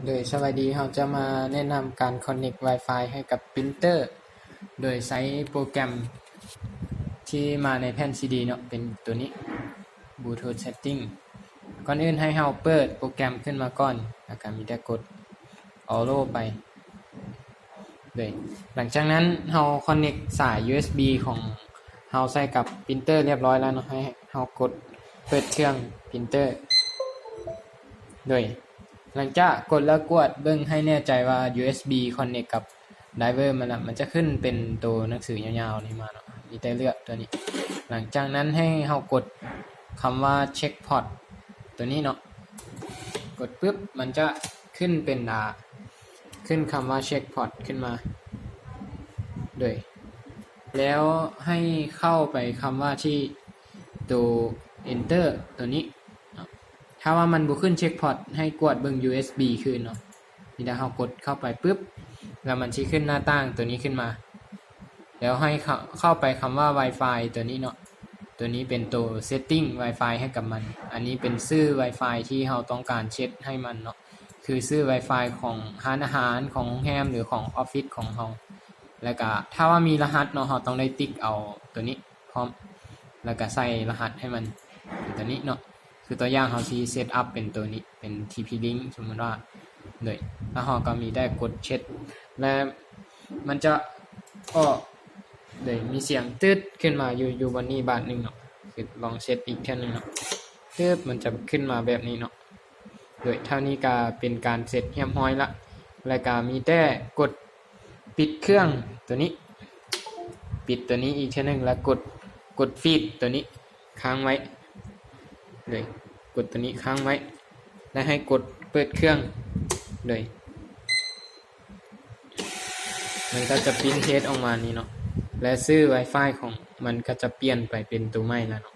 ໂດຍສະບາຍດີ, ເຮົາຈະມາແນະນຳການ connect Wi-Fi ໃຫ້ກັບ printer ໂດຍໃຊ້ໂປຣແກຣມທີ່ມາໃນແຜ່ນ CD ເນາະ, ເປັນຕົວນີ້ Bluetooth Setting. ກ່ອນອື່ນໃຫ້ເຮົາເປີດໂປຣແກຣມຂຶ້ນມາກ່ອນ, ແລ້ວກໍມີແຕ່ກົດ Allow ໄປ. ໂດຍ ຫຼັງຈາກນັ້ນເຮົາ connect ສາຍ USB ຂອງເຮົາໃສ່ກັບ printer ຮຽບຮ້ອຍແລ້ວເນາະ, ໃຫ້ເຮົາກົດເປີດເຄື່ອງ printer. ໂດຍ ຫຼັງຈາກກົດແລ້ວ ກວດເບິ່ງໃຫ້ແນ່ໃຈວ່າ USB connect ກັບ driver ມັນລະ, ມັນຈະຂຶ້ນເປັນໂຕໜັງສືຍາວໆນີ້ມາເນາະ, ມີແຕ່ເລືອກຕົວນີ້. ຫຼັງຈາກນັ້ນໃຫ້ເຮົາກົດຄຳວ່າ Check Port ຕົວນີ້ເນາະ, ກົດປຶບ ມັນຈະຂຶ້ນເປັນ ອາ ຂຶ້ນຄຳວ່າ Check Port ຂຶ້ນມາ. ໂດຍ ແລ້ວໃຫ້ເຂົ້າໄປຄຳວ່າທີ່ໂຕ Enter ຕົວນີ້ເນາະ. ຖ້າວ່າມັນບໍ່ຂຶ້ນ Check Port ໃຫ້ກວດເບິ່ງ USB ຄືນເນາະ. ນີ້ຖ້າເຮົາກົດເຂົ້າໄປປຶບ ແລ້ວມັນຊິຂຶ້ນໜ້າຕ່າງຕົວນີ້ຂຶ້ນມາ, ແລ້ວໃຫ້ເຂົ້າ ເຂົ້າໄປຄຳວ່າ Wi-Fi ຕົວນີ້ເນາະ. ຕົວນີ້ເປັນໂຕ Setting Wi-Fi ໃຫ້ກັບມັນ. ອັນນີ້ເປັນຊື່ Wi-Fi ທີ່ເຮົາຕ້ອງການເຊັດໃຫ້ມັນເນາະ, ຄືຊື່ Wi-Fi ຂອງຮ້ານອາຫານ, ຂອງໂຮງແຮມ ຫຼື ຂອງອອບຟິດຂອງເຮົາ. ແລ້ວກະຖ້າວ່າມີລະຫັດເນາະ, ເຮົາຕ້ອງໄດ້ຕິກເອົາຕົວນີ້ພ້ອມ ແລ້ວກະໃສ່ລະຫັດໃຫ້ມັນຕົວນີ້ເນາະ. ຄືຕົວຢ່າງເຮົາຊິ set up ເປັນຕົວນີ້ ເປັນ TP-Link ສົມມຸດວ່າ. ໂດຍ ແລ້ວເຮົາກໍມີແຕ່ກົດເຊັດ ແລະ ມັນຈະອອກ ໂດຍມີສຽງຕຶດຂຶ້ນມາຢູ່ ຢູ່ບ່ອນນີ້ບາດໜຶ່ງເນາະ. ຄືລອງເຊັດອີກເທື່ອໜຶ່ງເນາະ, ຕຶບ ມັນຈະຂຶ້ນມາແບບນີ້ເນາະ. ໂດຍເທົ່ານີ້ກໍເປັນການເສັດຮຽບຮ້ອຍລະ, ແລ້ວກໍມີແຕ່ກົດປິດເຄື່ອງຕົວນີ້, ປິດຕົວນີ້ອີກເທື່ອໜຶ່ງ ແລ້ວກົດ ກົດ feed ຕົວນີ້ຄ້າງໄວ້. ໂດຍກົດຕົວນີ້ຄ້າງໄວ້ ແລ້ວໃຫ້ກົດເປີດເຄື່ອງ. ໂດຍ ມັນກໍຈະ print page ອອກມານີ້ເນາະ, ແລະ ຊື່ Wi-Fi ຂອງມັນກໍຈະປ່ຽນໄປເປັນຕົວໃໝ່ລະເນາະ.